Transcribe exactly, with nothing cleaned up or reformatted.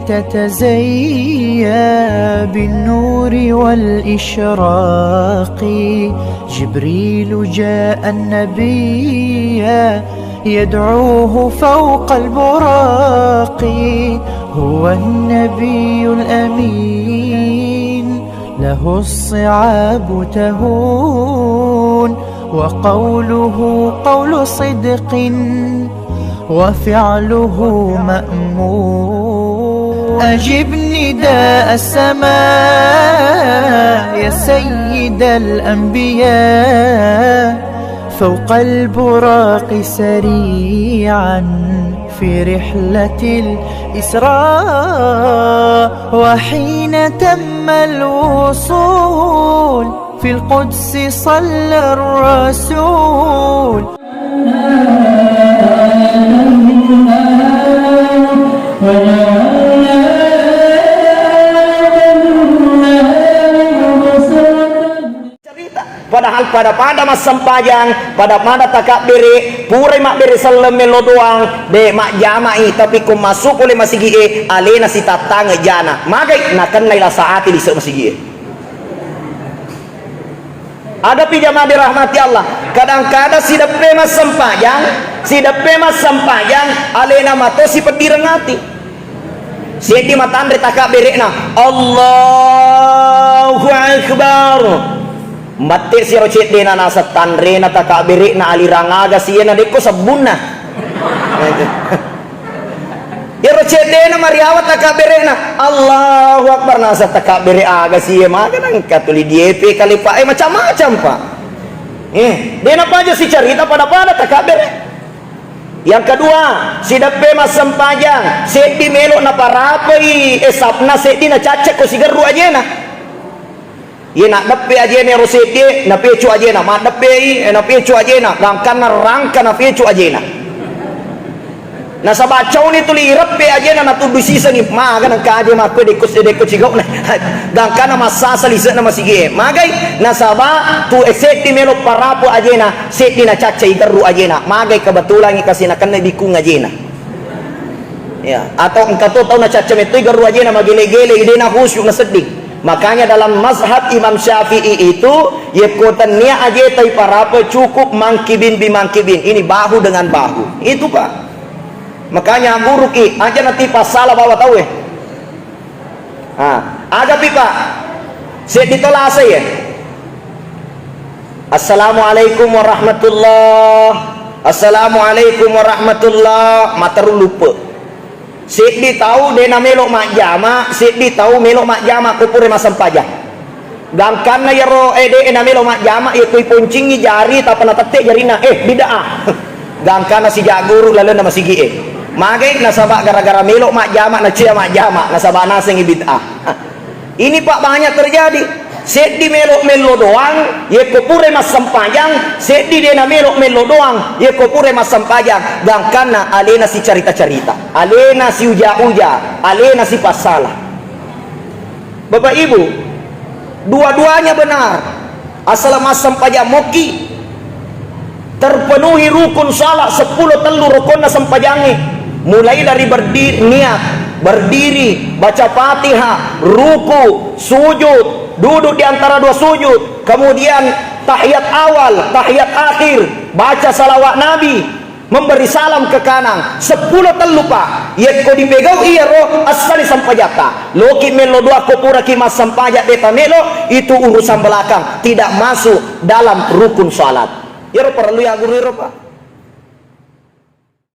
تتزيا بالنور والإشراق. جبريل جاء النبي يدعوه فوق البراق. هو النبي الأمين، له الصعاب تهون، وقوله قول صدق، وفعله مأمون. أجب نداء السماء يا سيد الأنبياء، فوق البراق سريعا في رحلة الإسراء. وحين تم الوصول في القدس صلى الرسول. Cerita. Padahal pada-pada massempajang, pada-pada takabbere, purai mabbere selleng mello doang, de majjamai, tapi ko massu pole masigi'e, alena sitattange jana. Magai nakennai lasa ati lise masigi'e. Adapi jamaah dirahmati Allah, kadang-kadang sideppe massempajang, sideppe massempajang, alena mato sipeddireng ati. Seddi matanre takabbere'na, Allahu Akbar. Mbatte siro ceddena naseng tanrena takabbere'na alirang aga siena dekko sebbunna. Iyaro ceddena mariawa takabbere'na, Allahu Akbar, naseng takabbere aga sie, maga nengka tuli diepe kale, Pak, eh, macam-macam, Pak. Eh, de napaja sicarita pada-pada takabbere. Yang kedua, sideppe massempajang, seddi melo naparapei esapna, seddi nacacce ko sigerru ajena. Iye naddeppe ajena ero seddie, napecu ajena, maddeppei, eh, napecu ajena, gangkanna rangka napecu ajena. Nasaba cauni tuli ireppe ajena natuddu sisengi, maga nengka aje makkue dekko, dekko cigau'na. Gangkanna massasa lise'na masigie. Magai? Nasaba tu seddi melo parapu ajena, seddi nacacca igerru ajena. Magai kebetulangi kasi nakenna bikung ajena. Ya, atau engka to tau nacacca metto igerru ajena magele-gele, idena khusyuk nasedding. Makanya dalam mazhab Imam Syafi'i itu, yekko tennia ajeta iparape cukup mangkibin bimangkibin. Ini bahu dengan bahu. Itu, Pak. Makanya guruki, aja nanti pasala bawa tau, eh. Ah, agapi, Pak. Seddi to lasa, ya. Assalamualaikum warahmatullah. Assalamualaikum warahmatullah. Materru luppe. Seddi tau de namelo majjama, seddi tau melo majjama ko pura massempajang. Gangkanna iyaro, eh, de namelo majjama, iyako iponcingi jari tappa natette jarinna, eh, bid'ah. Gangkanna sijagguru lalenna masigi'e. Magai? Nasaba gara-gara melo majjama, nacea majjama, nasaba nasengi bid'ah. Ini, Pak, banyak terjadi. Seddi melo mello doang, yekko pura massempajang, seddi de namelo mello doang, yekko pura massempajang, gangkanna alena sicarita-carita, alena siuja-uja, alena sipassala. Bapak Ibu, dua-duanya benar. Asal massempajang mokki, terpenuhi rukun salat seppulo tellu rukonna sempajangnge, mulai dari berdi-, niat, berdiri, baca Fatihah, ruku, sujud, duduk di antara dua sujud, kemudian tahiyat awal, tahiyat akhir, baca salawat Nabi, memberi salam ke kanan, seppulo tellu, Pak. Yekko dipegau iyaro, assali sempajatta. Loki mello doa ko puraki massempajang de tamelo, itu urusan belakang, tidak masuk dalam rukun salat. Iyaro parellu ya guru iro, Pak.